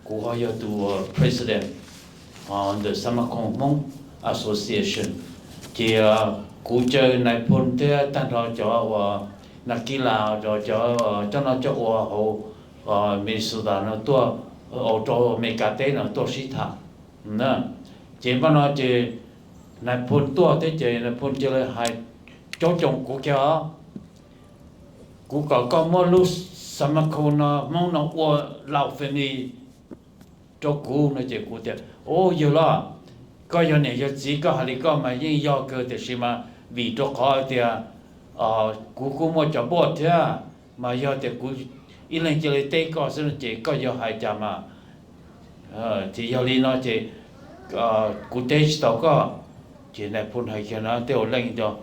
kuv ho yog tus president ntawm xav mas koom Hmoob association. Ces kuv caw nais phoo thiab tag nrho cov uas nas kis las, cov coj noj coj ua hauv Minnesota no tuaj, rau Amelikas teb no tuaj sib tham. Ces npaj no ces nais phoo tuaj thiab ces nais phoo cia li hais coob coob kuv kiag os, kuv kom koj muab lub xav mas koom no Hmoob no ua Laus family rau kuv no ces kuv tias, o, yog los, koj yog niam yog txiv koj hais li koj mas yeej yog kawg, tiam sis mas vim rau qhov tias kuv kuj muaj cov npoj thiab, mas yog tias kuv ib leeg cia li teb koj xwb no ces koj yuav hais cas mas? Ces yog li no ces kuv teb tsis tau koj. Ces nais phoo hais kiag no tej ua leej tias,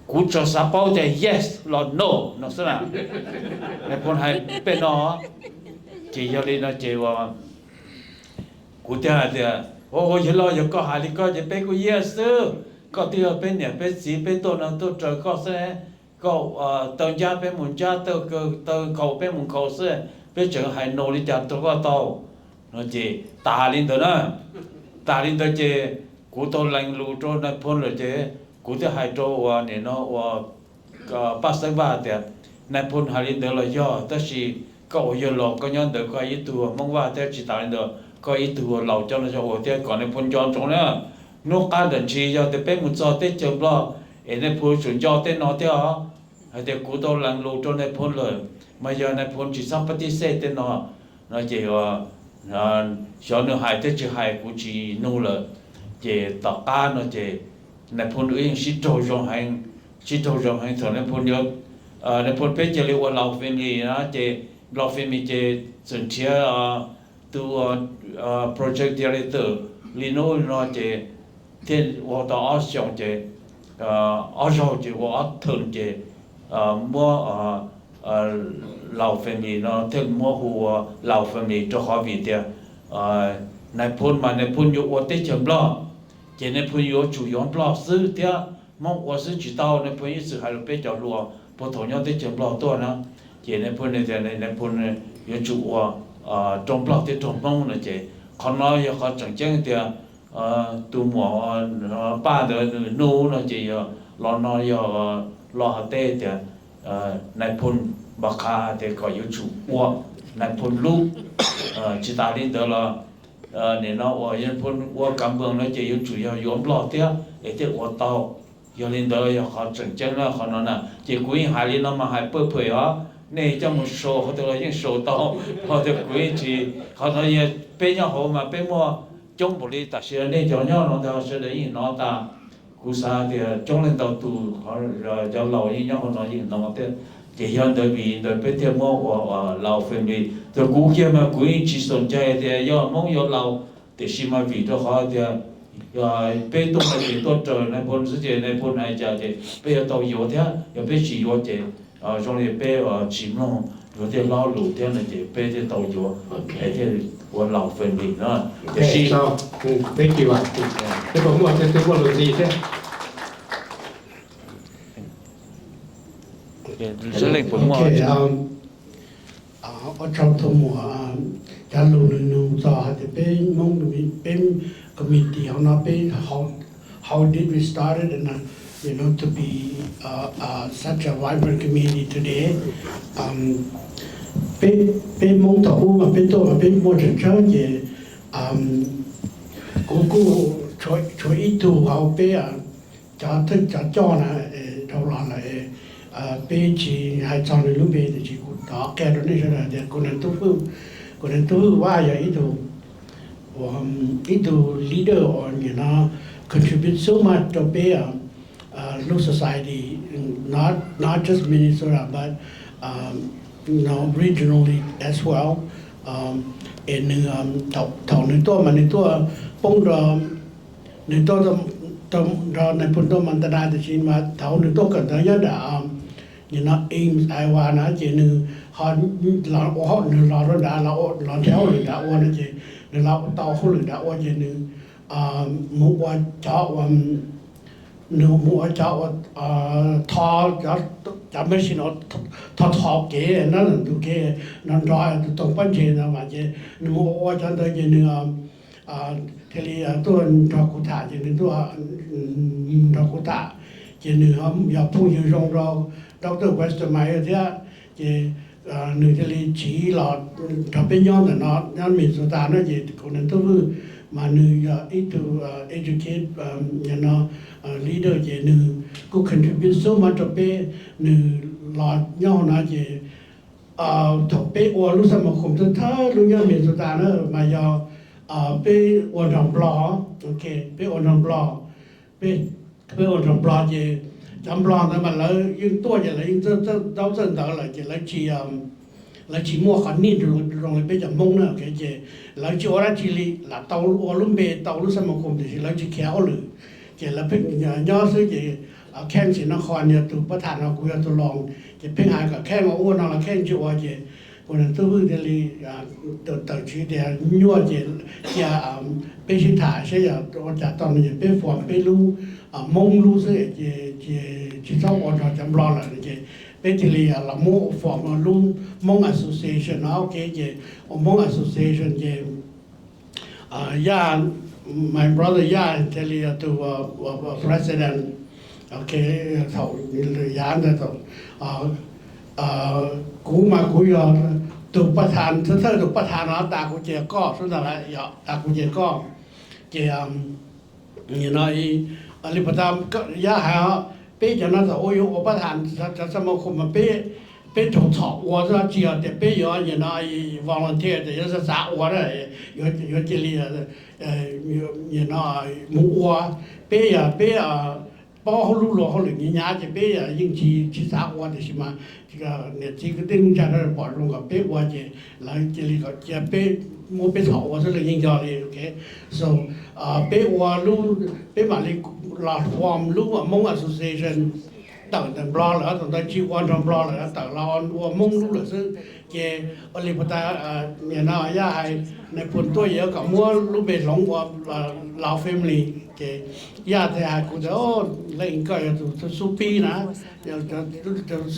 kuv tsuas xav paub tias yes los no no xwb na. Nais phoo hais peb no. Ces yog li no ces kuv thiaj hais tias, ua ua yog los yog koj hais li koj ces peb kuj yes xwb. Koj twb yog peb niam peb txiv, peb tuaj no tuaj raws koj xwb. Koj taw ncab peb mus ncab, taw nkaus peb mus nkaus xwb, peb tseem hais no li cas rau koj tau? No ces tas li ntawd na. Tas li ntawd ces kuv tau lees lus rau nais phoo lawm ces kuv thiaj hais rau uas nim no uas Paj Xeeb Vaj tias, nais phoo hais li ntawd los yog, tab sis koj uas yog laus koj nyob ntawd koj ib tug Hmoob Vaj thiab, tsis tas li ntawd koj ib tug laus coj los ua thiab, kom nais phoo nco ntsoov na. Hnub qab ntawm ntsis yog tias peb mus txog teb chaws Nplog es nais phoo tsum nco tej no thiab os. Hais tias kuv tau lees lus rau nais phoo lawm, mas yog nais phoo tsis txhob pab tib xej tej no, no ces xyov nws hais thiab tsis hais kuv tsis nug lawm. Ces tom qab no ces nais phoo wb yeej sib raug zoo heev, sib raug zoo heev thaum nais phoo, nais phoo peb cia li ua Lao family na ces Lao family ces txawm nrhiav tus project director li hnub no ces thiaj ua tau ob xyoos ces ob zaug ces ua ob thawm ces muab Lao family no thiaj muab hu ua Lao family rau qhov vim tias nais phoo mas nais phoo yuav ua teb chaws Nplog ces nais phoo yuav tsum yuav Nplog xwb thiab, Hmoob ua xwb tsis tau. Nais phoo ib txwm hais rau peb cov hluas puag thaum nyob teb chaws Nplog tuaj na, ces nais phoo tias nais phoo yuav tsum ua rau Nplog thiab rau Hmoob no ces qhov no yog qhov tseem ceeb tias tus muam Paj ntawd nws nug no ces yog los no yog los hais teb tias nais phoo npam qha tias kom yuav tsum ua nais phoo lub. Tsis tas li ntawd los nim no uas nais phoo ua kav npas no ces yuav tsum yog yuav Nplog thiab es thiaj ua tau. Yog li ntawd yog qhov tseem ceeb na qhov no na. Ces kuv yeej hais li no mas hais pawg phem os, nej coj mus sau hauv twg los yeej sau tau, hos tias kuv yeej tsis, qhov no yog peb nyob hauv mas peb muaj coob npaum li tam sim no nej cov nyob no ntag sawv daws yeej hnov tas. Kuv xav tias coob leej ntau tus cov laus yeej nyob hauv no yeej hnov thiab. Ces yog ntawd vim ntawd peb thiaj muab ua Lao family. Txawm kuv kiag mas kuv yeej tsis xav ncaj tias yog Hmoob yog Lao, tiam sis mas vim rau qhov tias peb tuaj no ces tuaj raws nais phoo xwb ces nais phoo hais cas ces peb yuav tau yuav thiab, yog peb tsis yuav ces zoo li peb tsis mloog yuav tej hlob lus thiab no ces peb thiaj tau yuav, thiaj ua Lao family no. Tiam sis peb puas muaj tej tub muaj lus ntxiv thiab? Ua tsaug tus muam, cov lus nws nug txog hais tias peb Hmoob, peb committee hauv no peb, how did we started and you know to be such a vibrant community today. Peb Hmoob thaum ub mas peb tuaj mas peb muaj tsawg tsawg ces kuv kuj tshuav ib tug hauv peb cov thwj cov coj na dhau los lawm, peb tsis hais txog nws lub npe tiam sis kuv thov qhia rau nej sawv daws tias kuv nais tub Hwj, kuv nais tub Hwj Vaj yog ib tug, ib tug leader uas nim no contribute so much rau peb lub society, not not just Minnesota but regionally as well. Es nws thaum nws tuaj mas nws tuaj poob rau, nws tuaj nrog nais phoo tuaj Montana tiam sis mas thaum nws tuaj kawm ntawv nyob nram nim no Ames, Iowa na ces nws ho los ua hauj, nws los rau nrad, los nrhiav hauj lwm nrad ua no ces nws los tau hauj lwm nrad ua ces nws mus ua cov ua, nws mus ua cov ua tho, cov machine tho tho kev na, tus kev nrov nrov tus toog pob ntseg ntawd mas ces nws mus ua cov ntawd ces nws thiaj li tuaj nrog kuv tham ces nws tuaj nrog kuv tham ces nws yog phooj ywg zoo rau Doctor Westermeyer thiab ces nws thiaj li tsiv los nrog peb nyob ntawm no nyob Minnesota no ces kuv nais tub Hwj mas nws yog ib tug educate no leader ces nws kuj contribute so much rau peb. Nws los nyob hauv no ces thaum peb ua lub xab ma khoom thawj thawj lub nyob Minnesota na mas yog peb ua nrog Nplog, peb ua nrog Nplog, peb ua nrog Nplog ces Cov Nplog ntawd mas lawv yeej tuaj ces lawv yeej txawj ntaub txawj ntawv lawm ces lawv tsis, lawv tsis muaj qhov nij zoo li peb cov Hmoob na, ces lawv tsis ua dab tsi li, lam tau ua lub npe tau lub xab ma khum tiam sis lawv tsis khiav hauj lwm. Ces lawv pheej nyob xwb ces kheej tsis noj qhua, yog tus pab tham no kuv yog tus loos ces pheej hais kom kheej ua ua no los kheej tsis ua ces kuv niam tub hwj thiaj li tawm tswv tias nyuaj ces cia peb sib tham seb yog ua cas tau no ces peb form peb lub Hmoob lub xwb ces tsis txhob ua nrog cov Nplog lawm ces peb thiaj li los muab form lub Hmoob Association no, ok, ces ua Hmoob Association ces Yaj, my brother Yaj thiaj li yog tus president. Ok, thaum yav ntawd kuv mas kuv yog tus pab tham, thawj thawj tus pab tham no tas kuv ces koj xwb ntag, tas kuv ces koj. Ces no li puas tas Yaj hais, peb cov no thaum ua yuav ua pab tham cov xab ma khum mas peb, peb raug txhom ua xwb, tsis yog tias peb yuav nim no volunteer tias yuav xav xav ua, yuav cia li nim no mus ua. Peb yog peb paub hauj lub luag hauj lwm hnyav hnyav ces peb yeej tsis, tsis xav ua tiam sis mas niam txiv kwv tij neej tsa pom zoo kom peb ua ces lawv cia li kom cia peb, muab peb txhom ua xwb los yeej yog li. So peb ua lub, peb mam li los form lub Hmoob Association tawm ntawm Nplog lawm, thaum ntawd tsis ua nrog Nplog lawm, tawm los ua Hmoob lub lawm xwb. Ces ua li puas tas nim no Yaj hais nais phoo tuaj yuav kom muab lub npe hloov ua Lao Family. Ces Yaj thiaj hais kuv tias, leej koj yog tus xub xub pib na,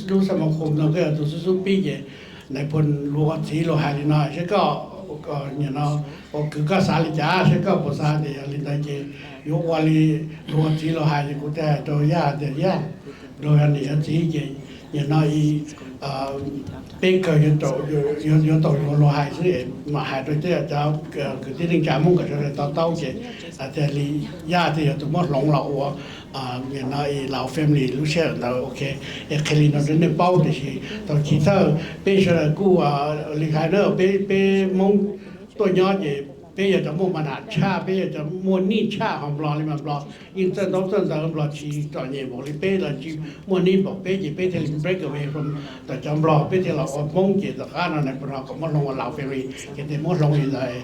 lub xab ma khum no koj yog tus xub xub pib ces nais phoo luag ua txiv luag hais li no seb koj nim no ua kwv koj xav li cas, seb koj puas xav tias yog li ntawd ces yuav ua li luag ua txiv luag hais. Ces kuv thiaj hais rau Yaj tias Yaj, luag yog niam yog txiv ces nim no peb kawg yuav tau yuav luag hais xwb, mam hais rau cov kwv tij neej tsa Hmoob kom sawv daws to taub. Ces tias li Yaj thiaj yog tus muab hloov los ua nim no Lao Family lub sij hawm ntawd, ok. Es qhia li no rau nej paub tiam sis thaum chiv thawj peb sawv daws kuj li hais na, peb, peb Hmoob tuaj nyob ces peb yog cov muaj ma nam tshaj, peb yog cov muaj nij tshaj, ho Nplog li mas Nplog yeej txawj ntaub txawj ntawv, Nplog tsis txom nyem npaum li peb, los tsis muaj nij npaum peb, ces peb thiaj li break away from ntawm cov Nplog, peb thiaj los ua Hmoob. Ces tom qab no nais phoo no kom muab hloov ua Lao Family, ces thiaj muab hloov li ntawd.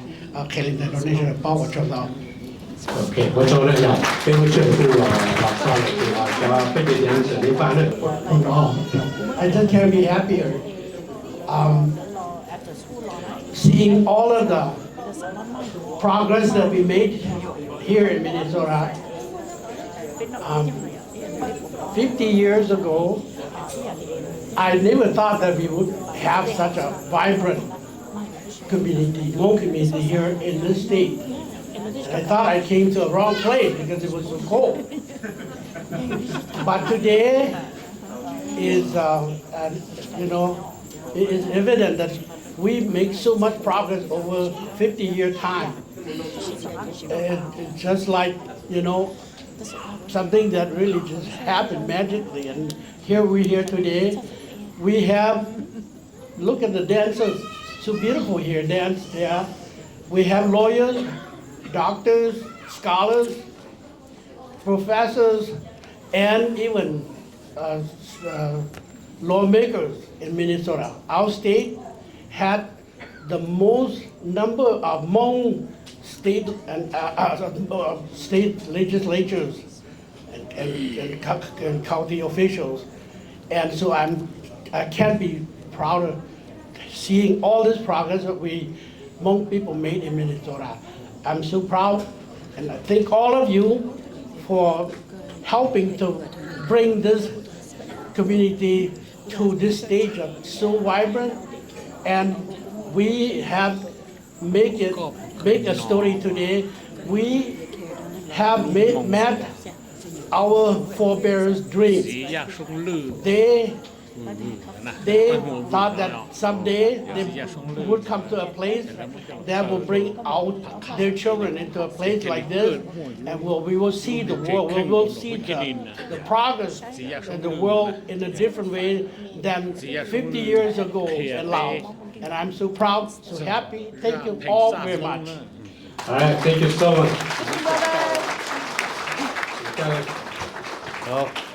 Qhia li ntawd rau nej sawv daws paub, ua tsaug ntau. Ok, ua tsaug na, yog peb muab tsij kuj los xaus lawm ces cov peb ces tias xav li paj na. I just can't be happier. Um, seeing all of the progress that we made here in Minnesota. Um, fifty years ago, I never thought that we would have such a vibrant community, Hmong community here in this state. I thought I came to a wrong place because it was so cold. But today is, uh, uh, you know, it is evident that we make so much progress over fifty year time. And it's just like, you know, something that really just happened magically. And here we here today, we have, look at the dancers, so beautiful here, dance there. We have lawyers, doctors, scholars, professors, and even uh, uh, lawmakers in Minnesota. Our state had the most number of Hmong state and uh, uh, uh, state legislatures and, and, and, co- and county officials. And so I'm, I can't be prouder seeing all this progress that we Hmong people made in Minnesota. I'm so proud, and I thank all of you for helping to bring this community to this stage of so vibrant. And we have make it, make a story today. We have made, met our forebears' dreams. They they thought that someday they would come to a place that will bring out their children into a place like this, and we'll, we will see the world, we will see the, the progress in the world in a different way than fifty years ago in Laos. And I'm so proud, so happy. Thank you all very much. All right, thank you so much.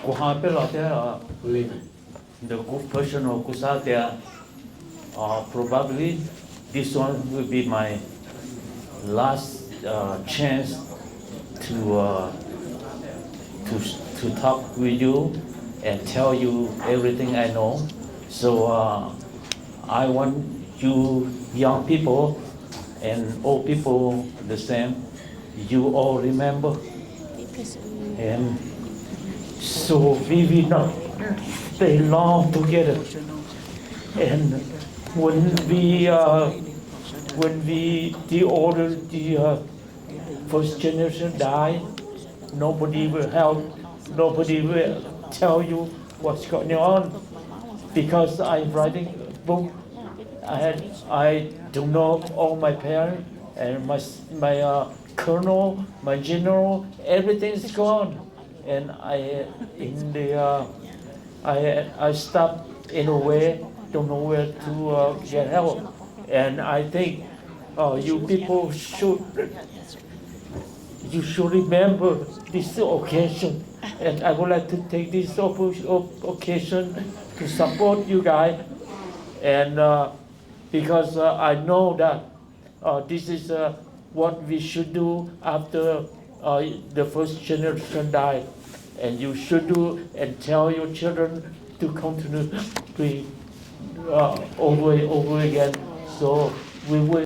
Kuv hais peb los thiab, the good person, kuv xav tias, uh, probably this one will be my last uh, chance to uh, to to talk with you and tell you everything I know. So uh, I want you young people and old people the same. You all remember, and so we will not stay long together. And when we uh, when we the order the uh, first generation die, nobody will help, nobody will tell you what's going on, because I'm writing book. I had, I don't know all my parents and my my uh, colonel, my general, everything is gone. And I in the uh, I I stop in a way, don't know where to uh, get help. And I think uh, you people should you should remember this occasion. And I would like to take this oppo- op- occasion to support you guys. And uh, because uh, I know that uh, this is uh, what we should do after uh, the first generation die. And you should do and tell your children to continue doing uh, over and over again. So we will